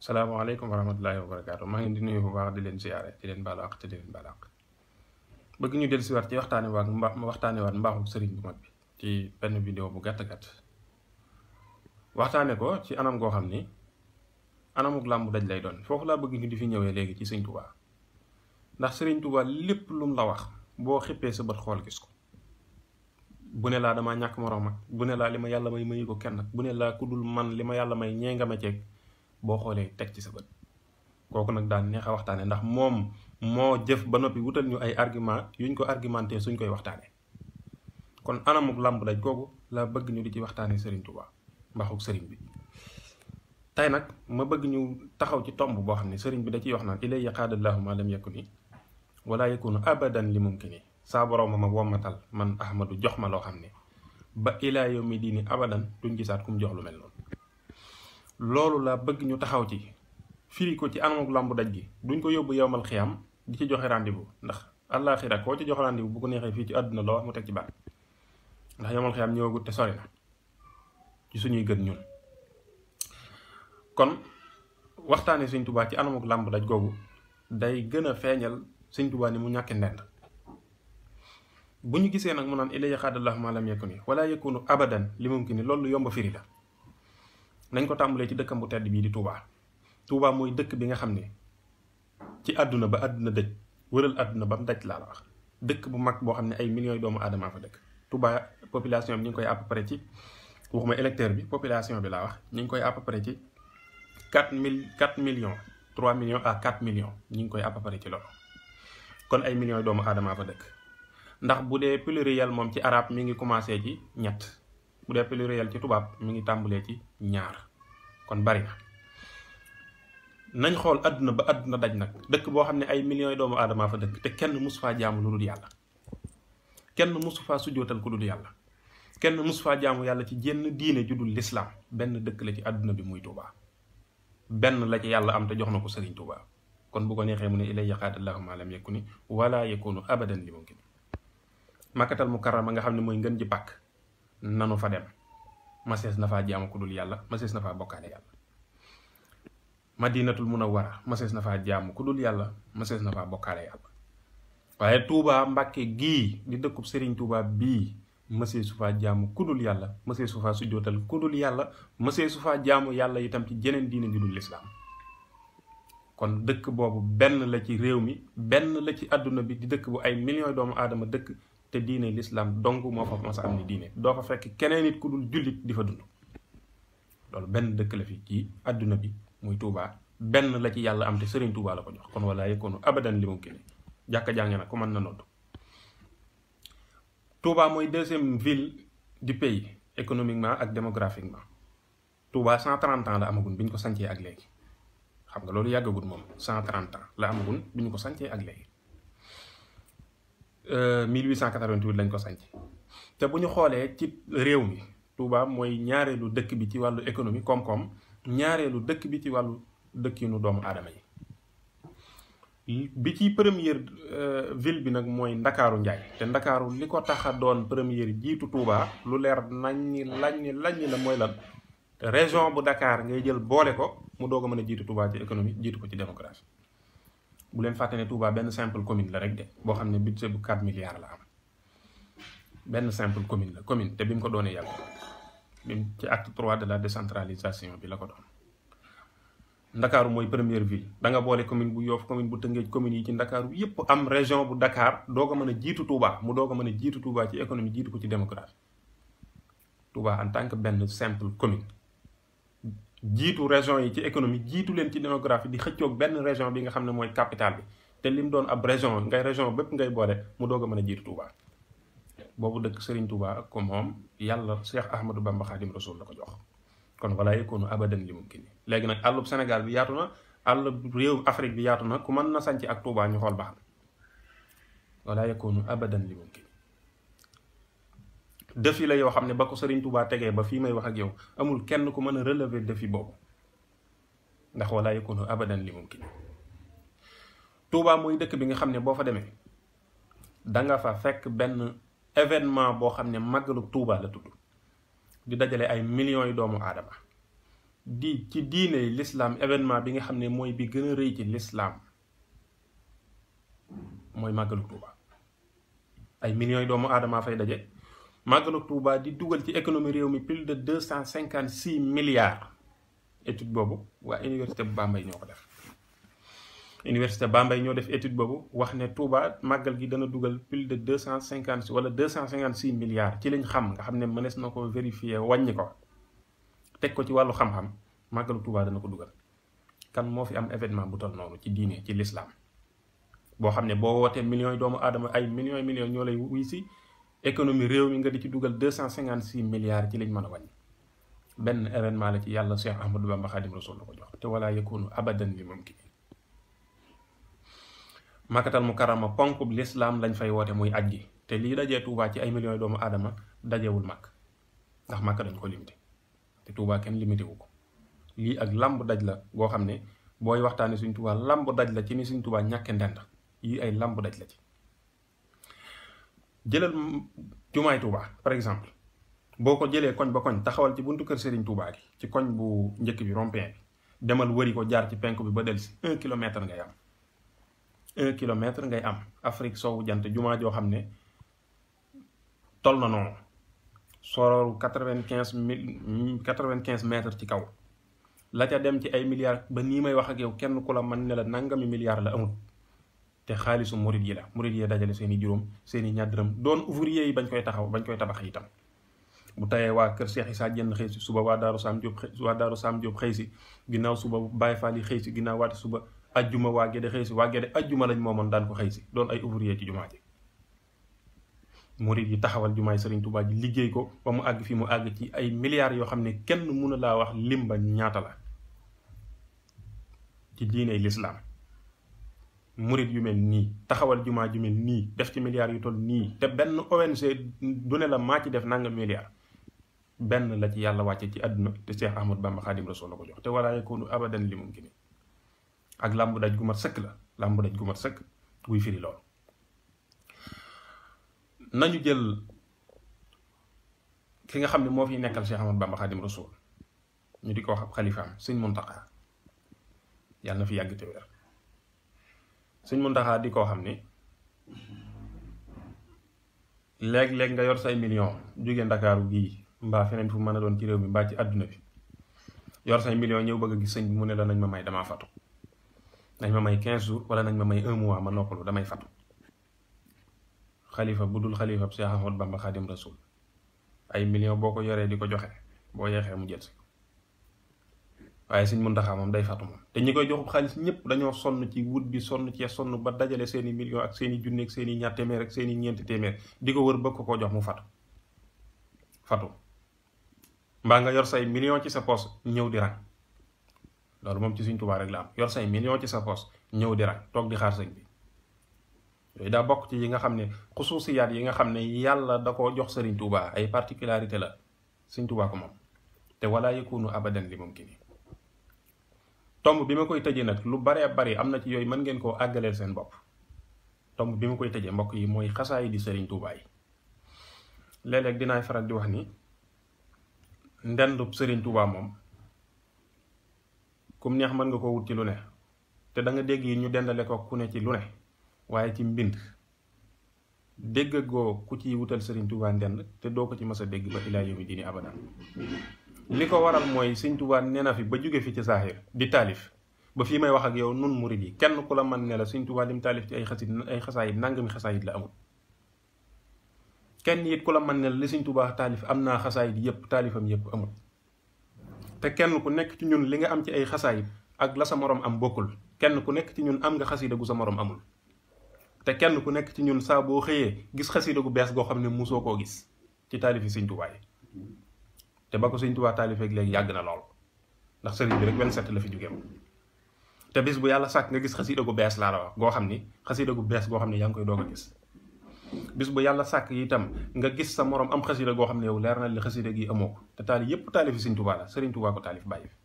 salaamaaleykum wa rahmatullahi wa barakaatu maa ngi di nuyu bu baax di leen siyaare di leen baal àq te di leen baal àq bëgg ñu dellu si waat ci waxtaane waat mbaaxu sëriñ bu mag bi ci benn vidéo bu gàtt waxtaane ko ci anam goo xam ni anamuk làmbu daj lay doon foofu laa bëgg ñu di fi ñëwee léegi ci sëriñ Touba ndax sëriñ Touba lépp lum la wax boo xippee sa bët xool gis ko bu ne laa damaa ñàkk moroom ak bu ne laa li ma yàlla may mayu ko kenn bu ne laa ku dul man li ma yàlla may ñee nga ma ceeg boo xoolee teg ci sa bët kooku nag daan neex a waxtaane ndax moom moo jëf ba noppi wutal ñu ay argument yuñ ko argumenté suñ koy waxtaane kon anamuk làmb daj kooku laa bëgg ñu di ci waxtaane sëriñ Touba mbaaxuk sëriñ bi tey nag ma bëgg ñu taxaw ci tomb boo xam ne sëriñ bi da ciy wax naan ilayya qaadallahu ma lam yakuni wala yakunu abadan li mumkini saa borom ma wommatal man ahmadu jox ma loo xam ne ba ilaa yawmi diini abadan duñ gisaat ku mu jox lu mel noonu loolu la bëgg ñu taxaw ci firi ko ci anamuk làmbu daj gi duñ ko yóbbu yowmal xiyam di ci joxe rendez-vous ndax àllaaxira koo ci joxe rendez-vous bu ko neexee fii ci àdduna loo wax mu teg ci baat ndax yowmal xiyam ñëwagut te sori na ci suñuy gën ñun kon waxtaane sëñ Touba ci anamuk làmbu daj googu day gën a feeñal sëñ Touba ni mu ñàkke ndend bu ñu gisee nag mu naan ilayya qaadallahu ma lam yakuni wala yakunu abadan li mumkini loolu yomba firi la nañ ko tàmbalee ci dëkkam bu tedd bii di Touba mooy dëkk bi nga xam ne ci àdduna ba àdduna dëj wëral àdduna ba mu daj laa la wax dëkk bu mag boo xam ne ay millions doomu aadama fa dëkk Touba population bi ñu ngi koy à peu près ci waxuma électeur bi population bi laa wax ñu ngi koy à peu près ci 4 millions 3 millions à 4 millions ñu ngi koy à peu près ci loolu kon ay millions doomu aadama fa dëkk ndax bu dee pluriel moom ci arab mi ngi commencé ci ñett bu dee pluriel ci tubaab mi ngi tàmbalee ci ñaar kon bari na nañ xool àdduna ba àdduna daj nag dëkk boo xam ne ay millions doomu aadama fa dëkk te kenn mosu faa jaamu lu dul yàlla kenn mosu faa sujjootal ku dul yàlla kenn mosu faa jaamu yàlla ci jenn diine ju dul lislaam benn dëkk la ci àdduna bi muy Touba benn la ci yàlla am te jox na ko Sëriñ Touba kon bu ko neexee mu ne ilayya qaadallahu ma lam yakuni wala yakunu abadan li mumkin makkatal mukarrama nga xam ne mooy ngën ji pàkk nanu fa dem masees na faa jaamu ku dul yàlla masees na faa bokkaale yàlla madinatul munawwara masees na faa jaamu ku dul yàlla masees na faa bokkaale yàlla waaye Touba Mbàkke gii di dëkkub Serigne Touba bii mësee su faa jaamu ku dul yàlla mësee su faa sujjootal ku dul yàlla mësee su faa jaamu yàlla itam ci jeneen diine ju dul lislaam kon dëkk boobu benn la ci réew mi benn la ci àdduna bi di dëkk bu ay millions doomu aadama dëkk te diine lislaam dong moo fa mas a am ni diine doo fa fekk keneen nit ku dul jullit di fa dund loolu benn dëkk la fi ci àdduna bi muy Touba benn la ci yàlla am te Serigne Touba la ko jox kon wala yakunu abadan li mumkin jàkka jànge na ku mën na nodd Touba mooy deuxième ville du pays économiquement ak démographiquement Touba 130 ans la amagun bi ñu ko sancee ak léegi xam nga loolu yàggagut moom 130 ans la amagun bi ñu ko sancee ak léegi 1888 lañ ko sanc te bu ñu xoolee ci réew mi Touba mooy ñaareelu dëkk bi ci wàllu économie koom-koom ñaareelu dëkk bi ci wàllu dëkkinu doomu aadama yi bi ci première ville bi nag mooy Ndakaaru Njaay te Ndakaaru li ko tax a doon première jiitu Touba lu leer lañ la mooy lan région bu Dakar ngay jël boole ko mu doog a mën a jiitu Touba ci économie jiitu ko ci démographie bu leen fàtte ne Touba benn simple commune la rek de boo xam ne budget bu 4 milliards la am benn simple commune la commune te bi mu ko doonee yàgg bi ci acte 3 de la décentralisation bi la ko doon Ndakaaru mooy première ville da nga boole commune bu Yoff commune bu Tëngéej commune yi ci Ndakaaru yépp am région bu Dakar doog a mën a jiitu Touba mu doog a mën a jiitu Touba ci économie jiitu ko ci démographie Touba en tant que benn simple commune jiitu région yi ci économie jiitu leen ci démographie di xëccoog benn région bi nga xam ne mooy capitale bi te lim doon ab région ngay région bépp ngay boole mu doog a mën a jiitu Touba boobu dëkk Serigne Touba ak ko moom yàlla Cheikh Ahmadou Bamba Khadim Rasoul la ko jox kon wala yakunu abadan li mumkin léegi nag àllub Sénégal bi yaatu na àllub réew Afrique bi yaatu na ku mën na sanc ak Touba ñu xool ba xam wala yakunu abadan li mumkin défi la yoo xam ne ba ko Serigne Touba tegee ba fii may wax ak yow amul kenn ku mën a relever défi boobu ndax wala yakunu abadan li mumkin Touba mooy dëkk bi nga xam ne boo fa demee danga fa fekk benn événement boo xam ne màggalu Touba la tudd di dajale ay millions yi doomu aadama di ci diine l'islam événement bi nga xam ne mooy bi gën a rëy ci l'islam mooy màggalu Tuuba. ay millions yi doomu aadama fay daje. màggalu Tuuba di dugal ci économie réew mi plus de 256 milliards. étude boobu waa université bu Bambey ñoo ko def. université Bambey ñoo def étude boobu wax ne Touba màggal gi dana dugal plus de 250 wala 256 milliards ci liñ xam nga xam ne mënees na ko vérifier wàññi ko teg ko ci wàllu xam-xam màggalu Touba dana ko dugal. kan moo fi am événement bu toll noonu ci diine ci l'islam boo xam ne boo wootee millions yi doomu aadama ay millions ñoo lay wuy si économie réew mi nga di ci dugal 256 milliards ci liñ mën a wàññi. benn événement la ci yàlla Cheikh Ahmadou Bamba Khadim Rasoul la ko jox te wala yakunu abadan li mumkin. Makkatal Mukarrama ponkub l'islam lañ fay woote muy aj gi te lii dajee Touba ci ay millions yi doomu aadama dajewul màkk ndax màkk dañ ko limité te Touba kenn limité wu ko. lii ak lamb daj la goo xam ne booy waxtaanee suñ Touba lamb daj la ci ni suñ Touba ñàkke ndend yii ay lamb daj la ci. jëlal jumaay Touba par exemple boo ko jëlee koñ ba koñ taxawal ci buntu kër Serigne Touba gi ci koñ bu njëkk bi rond-point bi demal wëri ko jaar ci penk bi ba dellusi 1 kilomètre ngay am. 1 kilomètre ngay am Afrique soowu jant jumaa joo xam ne toll na noonu sorooru 95 mètres ci kaw la ca dem ci ay milliards ba nii may wax ak yow kenn ku la mën ne la nangami milliards la amul te xaalisu murid yi la murid yi dajale seeni juróom seeni ñaar dërëm doon ouvrier yi bañ koy tabax itam bu tayee waa kër Cheikh Issa Diène xëy si suba waa Daaru Sam Diop xëy si ginnaaw suba Baye Fall yi xëy si ginnaaw waati suba ajjuma waa Gédé xëy si waa Gédé ajjuma lañ moomoon daan ko xëy si doon ay ouvrier ci jumaa ji murid yi taxawal jumaay Serigne Touba ji liggéey ko ba mu àgg fi mu àgg ci ay milliards yoo xam ne kenn mun a laa wax limba ñaata la ci diiney l'islam murid yu mel nii taxawal jumaa ju mel nii def ci milliards yu toll nii te benn ONG du ne la maa ci def nanga milliards benn la ci yàlla wàcce ci àdduna te Cheikh Ahmadou Bamba Khadim Rasoul la ko jox te wala yakunu abadan li mumkin ak làmbu daj gu mat sëkk la làmbu daj gu mat sëkk buy firi loolu. nañu jël ki nga xam ne moo fi nekkal Cheikh Ahmadou Bamba Khadim Rasoul ñu di ko wax ab xalifaam sëñ Muntaxa yàlla na fi yàgg te wér. sëñ Muntaxa di koo xam ne léeg-léeg nga yor say million jóge Ndakaaru gii mbaa feneen fu mën a doon ci réew mi mbaa ci àdduna bi yor say million ñëw bëgg a gis sëñ bi mu ne la nañ ma may damaa fatu nañ ma may 15 jours wala nañ ma may 1 mois ma noppalu damay fatu. xalifa bu dul xalifa Cheikh Ahmadou Bamba Khadim Rasoul ay million boo ko yoree di ko joxe boo yeexee mu jël si waaye sëñ Muntaxa moom day fatu moom te ñi koy joxub xaalis ñëpp dañoo sonn ci wut bi sonn sonn ba dajale seeni million ak seeni junne ak seeni ñaar téeméer ak seeni ñeenti téeméer di ko wër bëgg ko jox mu fatu mbaa nga yor say million ci sa poos ñëw di rang loolu moom ci Sëñ Tuubaa rek la am yor say million ci sa poos ñëw di rang toog di xaar sëñ bi yooyu daa bokk ci yi nga xam ne xusuusiyaat yi nga xam ne yàlla da koo jox Sëriñ Tuubaa ay particularité la Sëñ Tuubaa ko moom te wala yakunu abadan li mumkin tomb bi ma koy tëjee nag lu baree bari am na ci yooyu mën ngeen koo àggaleel seen bopp tomb bi ma koy tëjee mbokk yi mooy xasaay di Sëriñ Tuubaa yi léeg-léeg dinaay faral di wax ni ndendub Sëriñ Tuubaa moom kum neex mën nga ko wut ci lu ne te da nga dégg yi ñu dendale ko ku ne ci lu ne waaye ci mbind dégg goo ku ciy wutal Sëriñ Tuubaa ndend te doo ko ci mës a dégg ba ilaa yawmi diini abadan li ko waral mooy Sëñ Tuubaa nee na fi ba jóge fi ci saaxir di taalif ba fii may wax ak yow nun murid yi kenn ku la man ne la Sëñ Tuubaa lim taalif ci ay xasaayit nangami xasaayit la amul kenn it ku la man ne la li Sëñ Tuubaa taalif am naa xasaayit yépp taalifam yépp amul te kenn ku nekk ci ñun li nga am ci ay xasaayit ak la sa morom am bokkul kenn ku nekk ci ñun am nga xasida gu sa morom amul te kenn ku nekk ci ñun saa boo xëyee gis xasida gu bees goo xam ne musoo koo gis ci taalifi Sëñ Tuubaa yi te ba ko Sëñ Tuubaa taalifeeg léegi yàgg na lool ndax sëriñ bi rek 27 la fi jógee te bis bu yàlla sàkk nga gis xasida gu bees laa la wax goo xam ni xasida gu bees goo xam ne yaa ngi koy doog a gis bis bu yàlla sàkk itam nga gis sa morom am xasida goo xam ne yow leer na li xasida gi amoo ko te taali yépp taalifi Sëñ Tuubaa la Sëriñ Tuubaa ko taalif bàyyi fi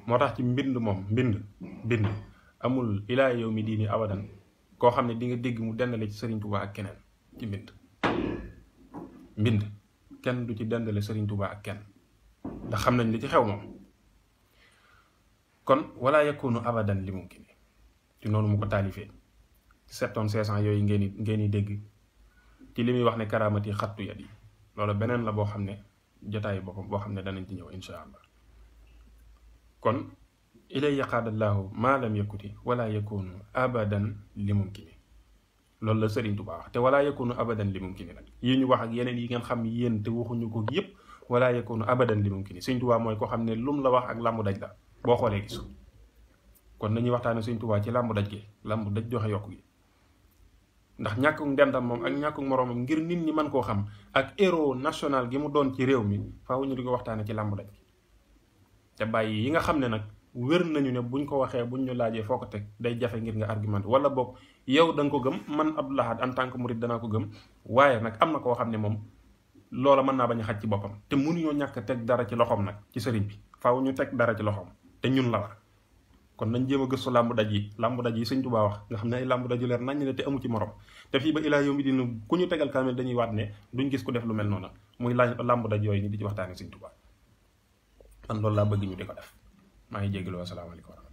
moo tax ci mbind moom mbind amul ilaa yawmi diini abadan koo xam ne di nga dégg mu dendale ci Sëriñ Tuubaa ak keneen ci mbind kenn du ci dendale Sëriñ Tuubaa ak kenn ndax xam nañ li ci xew moom kon wala yakunu abadan li mumkin ci noonu mu ko taalifee 7 tonnes 500 yooyu ngeen di dégg ci li muy wax ne karaamati xattu yat yi loolu beneen la boo xam ne jotaayu boppam boo xam ne danañ ci ñëw insha allah kon ilay yaqaadallaahu maa lam yakuti wala yakunu abadan li mumkini loolu la Sëriñ Tuubaa wax te wala yakunu abadan li mumkini nag yi ñu wax ak yeneen yi ngeen xam yéen te waxuñu ko yépp wala yakunu abadan li mumkini Sëriñ Tuubaa mooy ko xam ne lum la wax ak làmbu daj la boo xoolee gis kon nañuy waxtaane Sëriñ Tuubaa ci làmbu daj gi làmbu daj joxe yokk gi ndax ñàkkuk ndendam moom ak ñàkkuk moroomam ngir nit ñi mën koo xam ak héros national gi mu doon ci réew mi faaw ñu di ko waxtaane ci làmbu daj gi te bàyyi yi nga xam ne nag wér nañu ne buñ ko waxee buñ ñu laajee foo ko teg day jafe ngir nga argumenté wala boog yow da nga ko gëm man Abdou Lahad en tant que murid danaa ko gëm waaye nag am na koo xam ne moom loola mën naa bañ a xaj ci boppam te mënuñoo ñàkk teg dara ci loxoom nag ci sëriñ bi faaw ñu teg dara ci loxoom te ñun la war kon nañ jéem a gëstu làmbu daj yi Sëñ Tuubaa wax nga xam ne ay làmbu daju leer nañ ne te amu ci morom te fii ba ilaa yow mi dina ku ñu tegal kaamel dañuy waat ne duñ gis ku def lu mel noonu muy làmbu daj yooyu ni di ci waxtaane Sëñ Tuubaa man loolu laa bëgg ñu di ko def maa ngi jégalu wasalaamaaleykum